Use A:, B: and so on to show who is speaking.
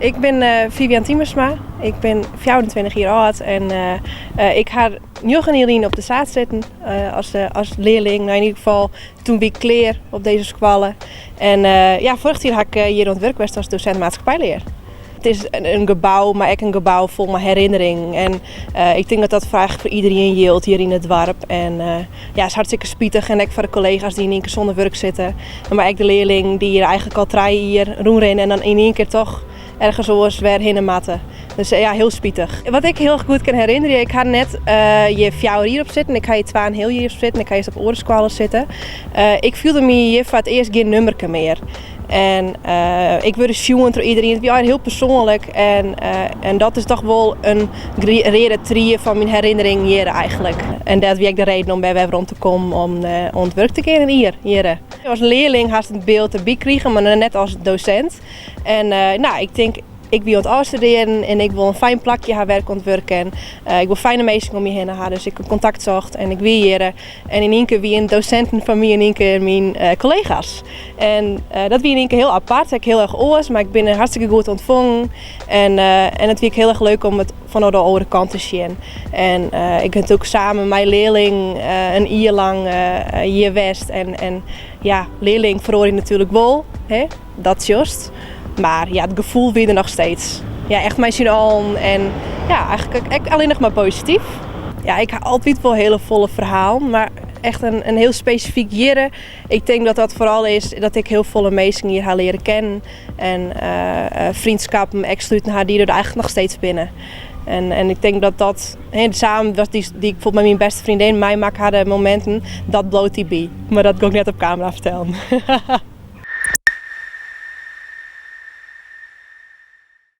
A: Ik bin Vivian Tiemersma, ik bin 24 jier âld en ik ha njoggen jier lyn op de Saad sitten as learling. No yn ieder gefal toen wie ik klear op dizze skoalle. En ja, foarich jier ha ik hjir oan it wurk west as dosint maatskippijlear. It is in gebou, mar ek in gebou fol mei herinneringen. En ik tink dat dat foar iderien jildt hjir yn it doarp. En ja, it is hartstikke spitich en ek foar de kollega's dy't yn ien kear sûnder wurk sitte. Mar ek de learlingen dy't hjir eigentlik al trije jier rûnrinne en dan yn ien kear toch ergens oars wer hinne moatte. Dus ja, hiel spitich. Wat ik hiel goed kin herinnerje, ik ha net hjir 4 jier op sitten, ik ha hjir twa en heal jier op sitten, ik ha earst op oare skoalle sitten. Ik fielde my hjir foar it earst gjin nummerke mear. En ik wurde sjoen troch iderien, it wie allegear hiel persoanlik en, en dat is toch wol in reade trie fan myn herinnering hjir eigentlik. En dat wie ek de reden om wer werom te kommen om oan it wurk te gean in jier hjir. As learling hast it byld derby krigen, mar net as dosint. En no, ik tink, ik wie oan it ôfstudearjen en ik wol in fijn plakje ha wêr't ik oan it wurk kin. Ik wol fijne minsken om my hinne ha, dus ik ha kontakt socht en ik wie hjir. En yn ien kear wienen dosinten fan my yn ien kear myn kollega's. En dat wie yn ien kear hiel apart, ek hiel erch oars, mar ik bin hartstikke goed ûntfongen. En, en it wie ek hiel erch leuk om it fanôf de oare kant te sjen. En ik ha natuerlik samen mei learlingen in jier lang hjir west. En, en ja, learlingen feroarje natuerlik wol, hè, dat sjochst. Mar ja, it gefoel wie der noch steeds. Ja, echt mei syn allen en ja, eigentlik ek allinnich mar posityf. Ja, ik ha altyd wol hiele folle ferhalen, mar echt in hiel spesifyk jier. Ik tink dat dat foaral is dat ik hiel folle minsken hjir ha leare kennen en freondskippen ek sluten ha dy't der eigentlik noch steeds binne. En, en ik tink dat dat, samen dat dy, dy't ik bijvoorbeeld mei myn bêste freondin meimakke ha, de mominten, dat bliuwt dy by. Mar dat gean ik net op kamera fertellen.